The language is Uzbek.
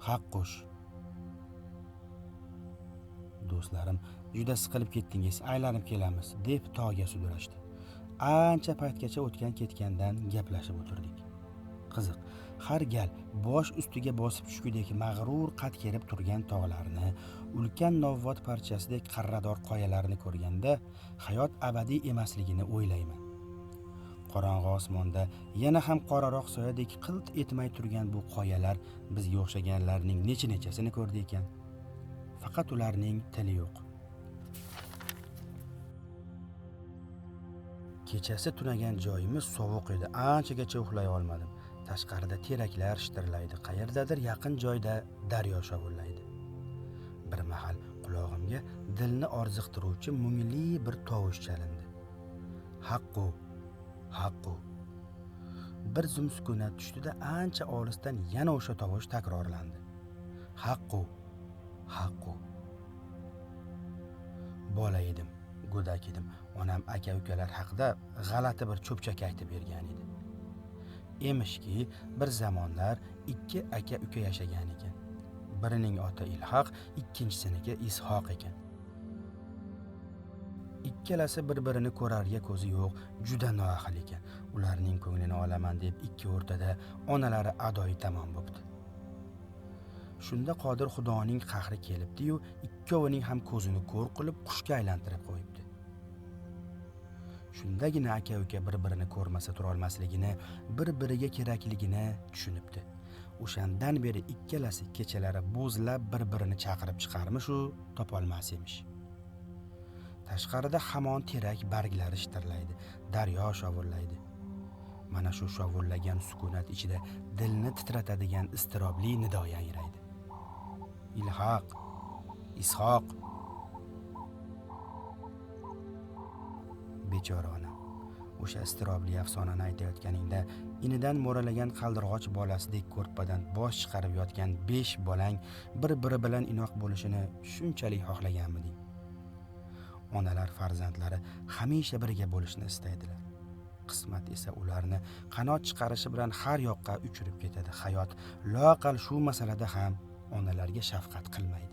Haq qo'sh. Do'stlarim, juda siqilib ketdingiz, aylanib kelamiz, deb tog'ga sudrashdi. Ancha paytgacha o'tgan ketgandan gaplashib o'tirdik. Qiziq, har gal bosh ustiga bosib tushgudek mag'rur qad kerib turgan tog'larni, ulkan novvot parchasidek qarrador qoyalarni ko'rganda hayot abadiy emasligini o'ylayman. Qorong'i osmonda yana ham qoraroq soyadek qilt etmay turgan bu qoyalar bizga o'xshaganlarning necha-nechasini ko'rdi ekan. Faqat ularning tili yo'q. Kechasi tunagan joyimiz sovuq edi. Anchagacha uxlay olmadim. Tashqarida teraklar shitirlaydi, qayerdadir yaqin joyda daryo shovullaydi. Bir mahal qulog'imga dilni orziqtiruvchi mungli bir tovush chalindi. Haqqu, haqqu. Bir zum sukunat tushdida ancha olisdan yana o'sha tovush takrorlandi. Haqqu, haqqu. Bola edim, go'dak edim. Onam aka-ukalar haqida g'alati bir cho'pchak aytib bergan edi. Emishki, bir zamonlar ikki aka-uka yashagan ekan. Birining oti Ilhaq, ikkinchisiniki Ishoq ekan. Ikkalasi bir-birini ko'rarga ko'zi yo'q, juda noahil ekan. Ularning ko'nglini olaman deb ikki o'rtada onalari adoyi tamom bo'pti. Shunda Qodir Xudoning qahri kelibdi-yu, ikkovining ham ko'zini ko'r qilib qushga aylantirib qo'yibdi. Shundagina aka-uka bir-birini ko'rmasa turolmasligini, bir-biriga kerakligini tushunibdi. O'shandan beri ikkalasi kechalari bo'zlab bir-birini chaqirib chiqarmish u topolmas emish. Tashqarida hamon terak barglari shitirlaydi, daryo shovullaydi. Mana shu shovullagan sukunat ichida dilni titratadigan iztirobli nido yangraydi. Ilhaq, Ishoq. Bechora onam, o'sha iztirobli afsonani aytayotganingda inidan mo'ralagan qaldirg'och bolasidek ko'rpadan bosh chiqarib yotgan 5 bolang bir-biri bilan inoq bo'lishini shunchalik xohlaganmiding? Onalar farzandlari hamisha birga bo'lishni istaydilar. Qismat esa ularni qanot chiqarishi bilan har yoqqa uchirib ketadi. Hayot loaqal shu masalada ham onalarga shafqat qilmaydi.